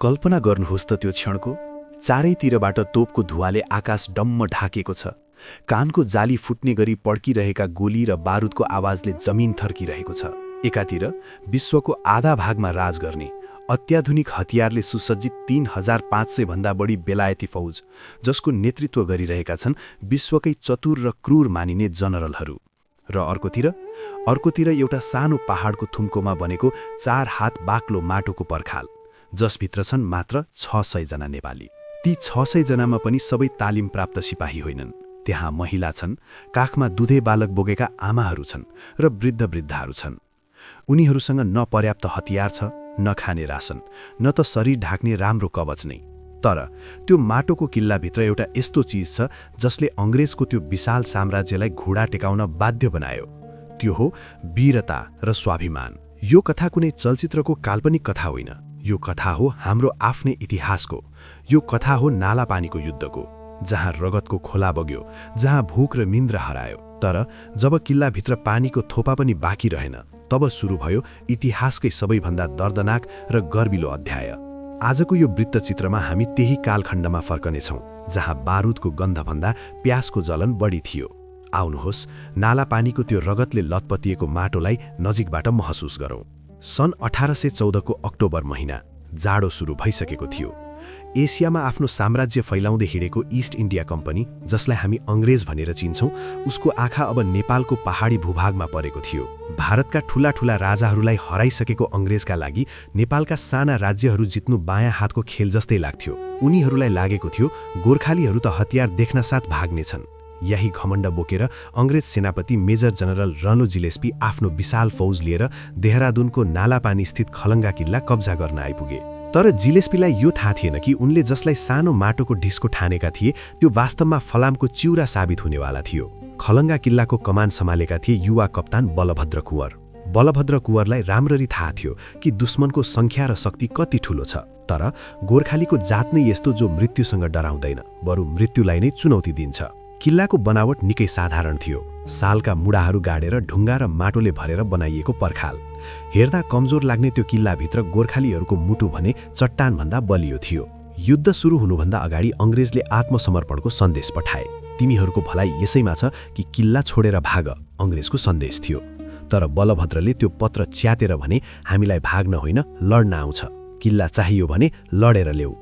कल्पना गर्नुहोस् त त्यो क्षणको। चारैतिरबाट तोपको धुवाले आकाश डम्म ढाकेको छ। कानको जाली फुट्ने गरी पड्किरहेका गोली र बारुदको आवाजले जमिन थर्किरहेको छ। एकातिर विश्वको आधा भागमा राज गर्ने अत्याधुनिक हतियारले सुसज्जित 3500 भन्दा बढी बेलायती फौज, जसको नेतृत्व गरिरहेका छन् विश्वकै चतुर र क्रूर मानिने जनरलहरू। र अर्कोतिर एउटा सानो पहाडको थुम्कोमा बनेको 4 हात बाक्लो माटोको पर्खाल, जसभित्र छन् मात्र 600 जना नेपाली। ती 600 जनामा पनि सबै तालिम प्राप्त सिपाही होइनन्। त्यहाँ महिला छन्, काखमा दुधे बालक बोकेका आमाहरू छन् र वृद्धहरू छन्। उनीहरूसँग न पर्याप्त हतियार छ, न खाने राशन, न त शरीर ढाक्ने राम्रो कवच नै। तर त्यो माटोको किल्लाभित्र एउटा यस्तो चिज छ जसले अंग्रेजको त्यो विशाल साम्राज्यलाई घुँडा टेकाउन बाध्य बनायो। त्यो हो वीरता र स्वाभिमान। यो कथा कुनै चलचित्रको काल्पनिक कथा होइन। यो कथा हो हाम्रो आफ्नै इतिहासको। यो कथा हो नालापानीको युद्धको, जहाँ रगतको खोला बग्यो, जहाँ भूख र निन्द्रा हरायो। तर जब किल्लाभित्र पानीको थोपा पनि बाँकी रहेन, तब सुरु भयो इतिहासकै सबैभन्दा दर्दनाक र गर्विलो अध्याय। आजको यो वृत्तचित्रमा हामी त्यही कालखण्डमा फर्कनेछौँ, जहाँ बारुदको गन्धभन्दा प्यासको जलन बढी थियो। आउनुहोस्, नालापानीको त्यो रगतले लतपतिएको माटोलाई नजिकबाट महसुस गरौँ। सन् 1814 को अक्टोबर महिना, जाडो सुरु भइसकेको थियो। एसियामा आफ्नो साम्राज्य फैलाउँदै हिँडेको इस्ट इन्डिया कम्पनी, जसलाई हामी अंग्रेज भनेर चिन्छौँ, उसको आँखा अब नेपालको पहाडी भूभागमा परेको थियो। भारतका ठूला ठूला राजाहरूलाई हराइसकेको अंग्रेजका लागि नेपालका साना राज्यहरू जित्नु बायाँ हातको खेल जस्तै लाग्थ्यो। उनीहरूलाई लागेको थियो गोर्खालीहरू त हतियार देख्न साथ भाग्नेछन्। यही घमण्ड बोकेर अंग्रेज सेनापति मेजर जनरल रनो जिलेस्पी आफ्नो विशाल फौज लिएर देहरादूनको नालापानी स्थित खलङ्गा किल्ला कब्जा गर्न आइपुगे। तर जिलेस्पीलाई यो थाहा थिएन कि उनले जसलाई सानो माटोको ढिस्को ठानेका थिए, त्यो वास्तवमा फलामको चिउरा साबित हुनेवाला थियो। खलङ्गा किल्लाको कमान सम्हालेका थिए युवा कप्तान बलभद्र कुँवर। बलभद्र कुँवरलाई राम्ररी थाहा थियो कि दुश्मनको संख्या र शक्ति कति ठूलो छ। तर गोर्खालीको जात नै यस्तो जो मृत्युसँग डराउँदैन, बरु मृत्युलाई नै चुनौती दिन्छ। किल्लाको बनावट निकै साधारण थियो। सालका मुढाहरू गाडेर ढुङ्गा र माटोले भरेर बनाइएको पर्खाल। हेर्दा कमजोर लाग्ने त्यो किल्लाभित्र गोर्खालीहरूको मुटु भने चट्टानभन्दा बलियो थियो। युद्ध सुरु हुनुभन्दा अगाडि अंग्रेजले आत्मसमर्पणको सन्देश पठाए। तिमीहरूको भलाइ यसैमा छ कि किल्ला छोडेर भाग, अंग्रेजको सन्देश थियो। तर बलभद्रले त्यो पत्र च्यातेर भने, हामीलाई भाग्न होइन, लड्न आउँछ। किल्ला चाहियो भने लडेर ल्याऊ।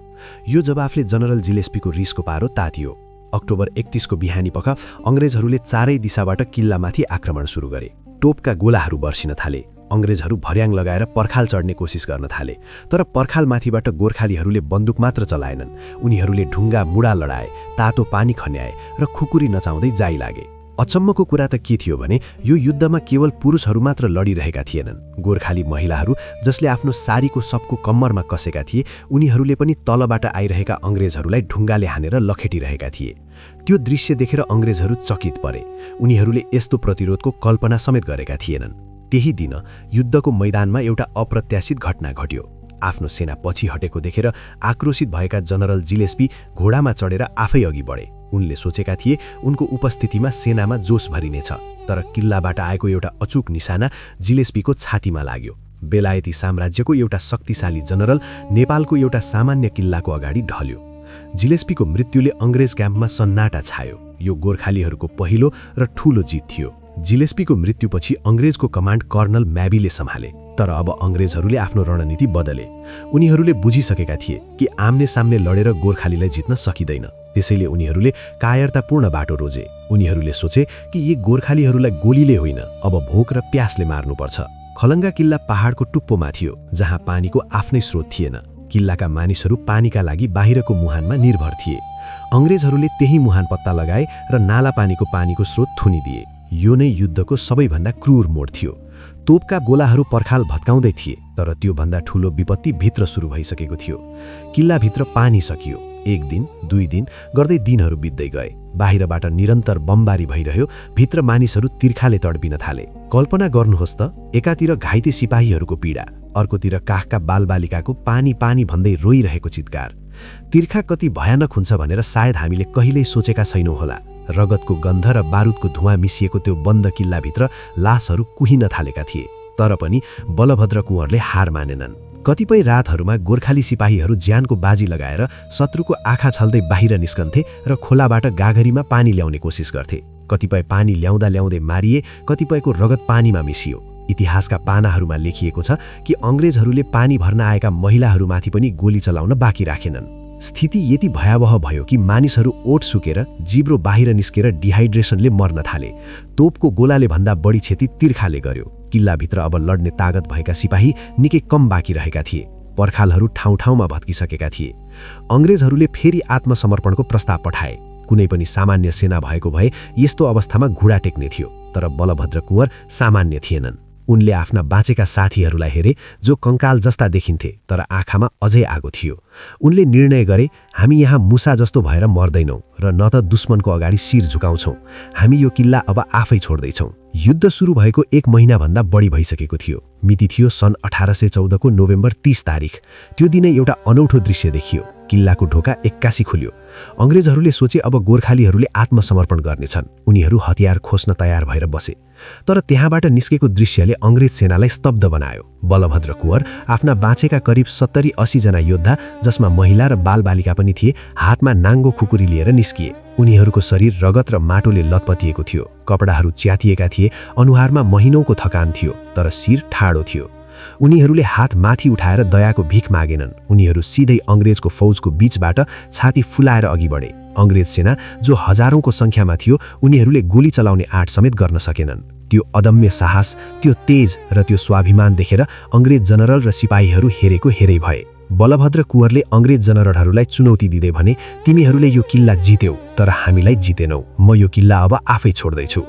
यो जवाफले जनरल जिलेस्पीको रिसको पारो तातियो। अक्टोबर 31 को बिहानी पख अंग्रेजहरूले चारै दिशाबाट किल्लामाथि आक्रमण सुरु गरे। टोपका गोलाहरू बर्सिन थाले। अंग्रेजहरू भर्याङ लगाएर पर्खाल चढ्ने कोसिस गर्न थाले। तर पर्खालमाथिबाट गोर्खालीहरूले बन्दुक मात्र चलाएनन्। उनीहरूले ढुङ्गा मुढा लडाए, तातो पानी खन्याए र खुकुरी नचाउँदै जाइ लागे। अचम्मको कुरा त के थियो भने यो युद्धमा केवल पुरुषहरू मात्र लडिरहेका थिएनन्। गोर्खाली महिलाहरू, जसले आफ्नो सारीको सबको कम्मरमा कसेका थिए, उनीहरूले पनि तलबाट आइरहेका अंग्रेजहरूलाई ढुङ्गाले हानेर लखेटिरहेका थिए। त्यो दृश्य देखेर अंग्रेजहरू चकित परे। उनीहरूले यस्तो प्रतिरोधको कल्पना समेत गरेका थिएनन्। त्यही दिन युद्धको मैदानमा एउटा अप्रत्याशित घटना घट्यो। आफ्नो सेना पछि हटेको देखेर आक्रोशित भएका जनरल जिलेस्पी घोडामा चढेर आफै अघि बढे। उनले सोचेका थिए उनको उपस्थितिमा सेनामा जोश भरिनेछ। तर किल्लाबाट आएको एउटा अचूक निशाना जिलेस्पीको छातीमा लाग्यो। बेलायती साम्राज्यको एउटा शक्तिशाली जनरल नेपालको एउटा सामान्य किल्लाको अगाडि ढल्यो। जिलेस्पीको मृत्युले अंग्रेज क्याम्पमा सन्नाटा छायो। यो गोर्खालीहरूको पहिलो र ठूलो जित थियो। जिलेस्पीको मृत्युपछि अंग्रेजको कमान्ड कर्नल म्याबीले सम्हाले। तर अब अंग्रेजहरूले आफ्नो रणनीति बदले। उनीहरूले बुझिसकेका थिए कि आम्ने सामने लडेर गोर्खालीलाई जित्न सकिँदैन। त्यसैले उनीहरूले कायरतापूर्ण बाटो रोजे। उनीहरूले सोचे कि यी गोर्खालीहरूलाई गोलीले होइन, अब भोक र प्यासले मार्नुपर्छ। खलङ्गा किल्ला पहाडको टुप्पोमा थियो, जहाँ पानीको आफ्नै स्रोत थिएन। किल्लाका मानिसहरू पानीका लागि बाहिरको मुहानमा निर्भर थिए। अंग्रेजहरूले त्यही मुहान पत्ता लगाए र नालापानीको पानीको स्रोत थुनिदिए। यो नै युद्धको सबैभन्दा क्रूर मोड थियो। तोपका गोलाहरू पर्खाल भत्काउँदै थिए, तर त्योभन्दा ठूलो विपत्ति भित्र सुरु भइसकेको थियो। किल्लाभित्र पानी सकियो। 1 दिन, 2 दिन गर्दै दिनहरू बित्दै गए। बाहिरबाट निरन्तर बमबारी भइरह्यो। भित्र मानिसहरू तिर्खाले तडपिन थाले। कल्पना गर्नुहोस् त, एकातिर घाइते सिपाहीहरूको पीडा, अर्कोतिर काखका बालबालिकाको पानी पानी भन्दै रोइरहेको चित्कार। तिर्खा कति भयानक हुन्छ भनेर सायद हामीले कहिल्यै सोचेका छैनौँ होला। रगतको गन्ध र बारुदको धुवाँ मिसिएको त्यो बन्द किल्लाभित्र लासहरू कुहिन थालेका थिए। तर पनि बलभद्र कुँवरले हार मानेनन्। कतिपय रातहरूमा गोर्खाली सिपाहीहरू ज्यानको बाजी लगाएर शत्रुको आँखा छल्दै बाहिर निस्कन्थे र खोलाबाट गागरीमा पानी ल्याउने कोसिस गर्थे। कतिपय पानी ल्याउँदा ल्याउँदै मारिए, कतिपयको रगत पानीमा मिसियो। इतिहासका पानाहरूमा लेखिएको छ कि अङ्ग्रेजहरूले पानी भर्न आएका महिलाहरूमाथि पनि गोली चलाउन बाँकी राखेनन्। स्थिति यति भयावह भयो कि मानिसहरू ओठ सुकेर, जिब्रो बाहिर निस्केर डिहाइड्रेसनले मर्न थाले। तोपको गोलाले भन्दा बढी क्षति तिर्खाले गर्यो। किल्लाभित्र अब लड्ने तागत भएका सिपाही निकै कम बाँकी रहेका थिए। पर्खालहरू ठाउँ ठाउँमा भत्किसकेका थिए। अङ्ग्रेजहरूले फेरि आत्मसमर्पणको प्रस्ताव पठाए। कुनै पनि सामान्य सेना भएको भए यस्तो अवस्थामा घुँडा टेक्ने थियो, तर बलभद्र कुँवर सामान्य थिएनन्। उनले आफ्ना बाँचेका साथीहरूलाई हेरे, जो कंकाल जस्ता देखिन्थे तर आँखामा अझै आगो थियो। उनले निर्णय गरे, हामी यहाँ मुसा जस्तो भएर मर्दैनौँ र न त दुश्मनको अगाडि शिर झुकाउँछौँ। हामी यो किल्ला अब आफै छोड्दैछौँ। युद्ध सुरु भएको 1 महिनाभन्दा बढी भइसकेको थियो। मिति थियो सन् 1814 को नोभेम्बर 30 तारिख। त्यो दिनै एउटा अनौठो दृश्य देखियो। किल्लाको ढोका एक्कासी खुल्यो। अङ्ग्रेजहरूले सोचे अब गोर्खालीहरूले आत्मसमर्पण गर्नेछन्। उनीहरू हतियार खोस्न तयार भएर बसे। तर त्यहाँबाट निस्केको दृश्यले अङ्ग्रेज सेनालाई स्तब्ध बनायो। बलभद्र कुँवर आफ्ना बाँचेका करिब 70-80 जना योद्धा, जसमा महिला र बालबालिका पनि थिए, हातमा नाङ्गो खुकुरी लिएर निस्किए। उनीहरूको शरीर रगत र माटोले लतपतिएको थियो। कपडाहरू च्यातिएका थिए। अनुहारमा महिनौको थकान थियो, तर शिर ठाडो थियो। उनीहरूले हात माथि उठाएर दयाको भिख मागेनन्। उनीहरू सिधै अङ्ग्रेजको फौजको बीचबाट छाती फुलाएर अघि बढे। अङ्ग्रेज सेना, जो हजारौंको संख्यामा थियो, उनीहरूले गोली चलाउने आँट समेत गर्न सकेनन्। त्यो अदम्य साहस, त्यो तेज र त्यो स्वाभिमान देखेर अङ्ग्रेज जनरल र सिपाहीहरू हेरेको हेरै भए। बलभद्र कुँवरले अङ्ग्रेज जनरलहरूलाई चुनौती दिँदै भने, तिमीहरूले यो किल्ला जित्यौ, तर हामीलाई जितेनौ। म यो किल्ला अब आफै छोड्दैछु।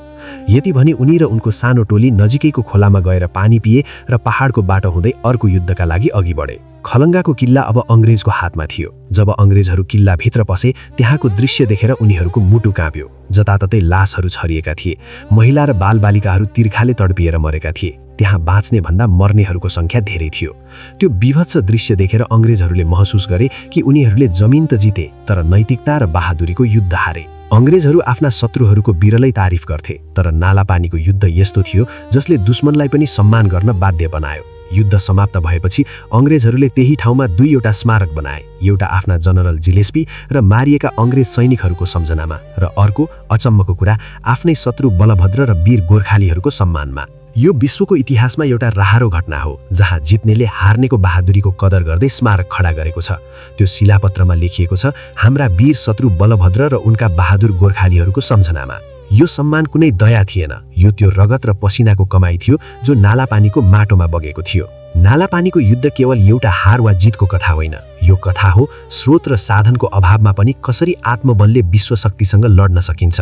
यति भनी उनी र उनको सानो टोली नजिकैको खोलामा गएर पानी पिए र पहाडको बाटो हुँदै अर्को युद्धका लागि अघि बढे। खलङ्गाको किल्ला अब अङ्ग्रेजको हातमा थियो। जब अङ्ग्रेजहरू किल्लाभित्र पसे, त्यहाँको दृश्य देखेर उनीहरूको मुटु काँप्यो। जताततै लासहरू छरिएका थिए। महिला र बालबालिकाहरू तिर्खाले तडपिएर मरेका थिए। त्यहाँ बाँच्ने भन्दा मर्नेहरूको संख्या धेरै थियो। त्यो विभत्स दृश्य देखेर अङ्ग्रेजहरूले महसुस गरे कि उनीहरूले जमिन त जिते, तर नैतिकता र बहादुरीको युद्ध हारे। अङ्ग्रेजहरू आफ्ना शत्रुहरूको बिरलै तारिफ गर्थे, तर नालापानीको युद्ध यस्तो थियो जसले दुश्मनलाई पनि सम्मान गर्न बाध्य बनायो। युद्ध समाप्त भएपछि अङ्ग्रेजहरूले त्यही ठाउँमा 2वटा स्मारक बनाए। एउटा आफ्ना जनरल जिलेस्पी र मारिएका अङ्ग्रेज सैनिकहरूको सम्झनामा, र अर्को, अचम्मको कुरा, आफ्नै शत्रु बलभद्र र वीर गोर्खालीहरूको सम्मानमा। यो विश्वको इतिहासमा एउटा राहारो घटना हो, जहाँ जित्नेले हार्नेको बहादुरीको कदर गर्दै स्मारक खडा गरेको छ। त्यो शिलापत्रमा लेखिएको छ, हाम्रा वीर शत्रु बलभद्र र उनका बहादुर गोर्खालीहरूको सम्झनामा। यो सम्मान कुनै दया थिएन, यो त्यो रगत र पसिनाको कमाई थियो जो नालापानीको माटोमा बगेको थियो। नालापानीको युद्ध केवल एउटा हार वा जितको कथा होइन, यो कथा हो स्रोत र साधनको अभावमा पनि कसरी आत्मबलले विश्वशक्तिसँग लड्न सकिन्छ।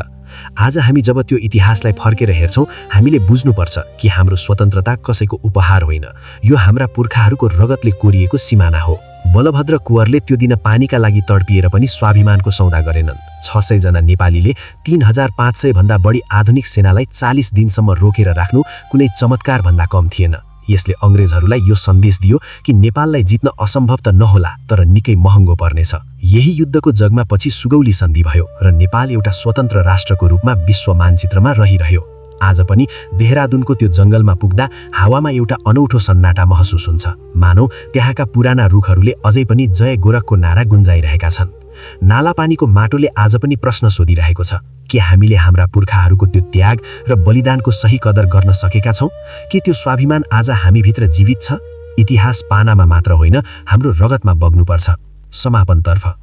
आज हामी जब त्यो इतिहासलाई फर्केर हेर्छौँ, हामीले बुझ्नुपर्छ कि हाम्रो स्वतन्त्रता कसैको उपहार होइन, यो हाम्रा पुर्खाहरूको रगतले कोरिएको सिमाना हो। बलभद्र कुँवरले त्यो दिन पानीका लागि तडपिएर पनि स्वाभिमानको सौदा गरेनन्। 600 जना नेपालीले 3500 भन्दा बढी आधुनिक सेनालाई 40 दिनसम्म रोकेर राख्नु कुनै चमत्कार भन्दा कम थिएन। यसले अङ्ग्रेजहरूलाई यो सन्देश दियो कि नेपाललाई जित्न असम्भव त नहोला, तर निकै महँगो पर्नेछ। यही युद्धको जगमा पछि सुगौली सन्धि भयो र नेपाल एउटा स्वतन्त्र राष्ट्रको रूपमा विश्व मानचित्रमा रहिरह्यो। आज पनि देहरादुनको त्यो जङ्गलमा पुग्दा हावामा एउटा अनौठो सन्नाटा महसुस हुन्छ, मानौ त्यहाँका पुराना रुखहरूले अझै पनि जय गोरखको नारा गुन्जाइरहेका छन्। नालापानीको माटोले आज पनि प्रश्न सोधिरहेको छ, के हामीले हाम्रा पुर्खाहरूको त्यो त्याग र बलिदानको सही कदर गर्न सकेका छौँ? के त्यो स्वाभिमान आज हामीभित्र जीवित छ? इतिहास पानामा मात्र होइन, हाम्रो रगतमा बग्नुपर्छ। समापनतर्फ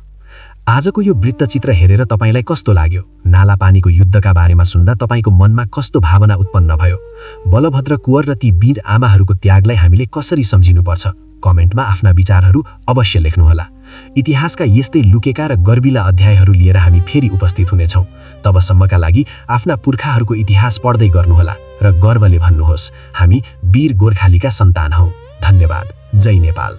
आजको यो वृत्तचित्र हेरेर तपाईलाई कस्तो लाग्यो? नालापानीको युद्धका बारेमा सुन्दा तपाईको मनमा कस्तो भावना उत्पन्न भयो? बलभद्र कुँवर र ती वीर आमाहरूको त्यागलाई हामीले कसरी सम्झिनुपर्छ? कमेन्टमा आफ्ना विचारहरू अवश्य लेख्नुहोला। इतिहासका यस्तै लुकेका र गर्विला अध्यायहरू लिएर हामी फेरि उपस्थित हुनेछौँ। तबसम्मका लागि आफ्ना पुर्खाहरूको इतिहास पढ्दै गर्नुहोला र गर्वले भन्नुहोस्, हामी वीर गोर्खालीका सन्तान हौँ। धन्यवाद। जय नेपाल।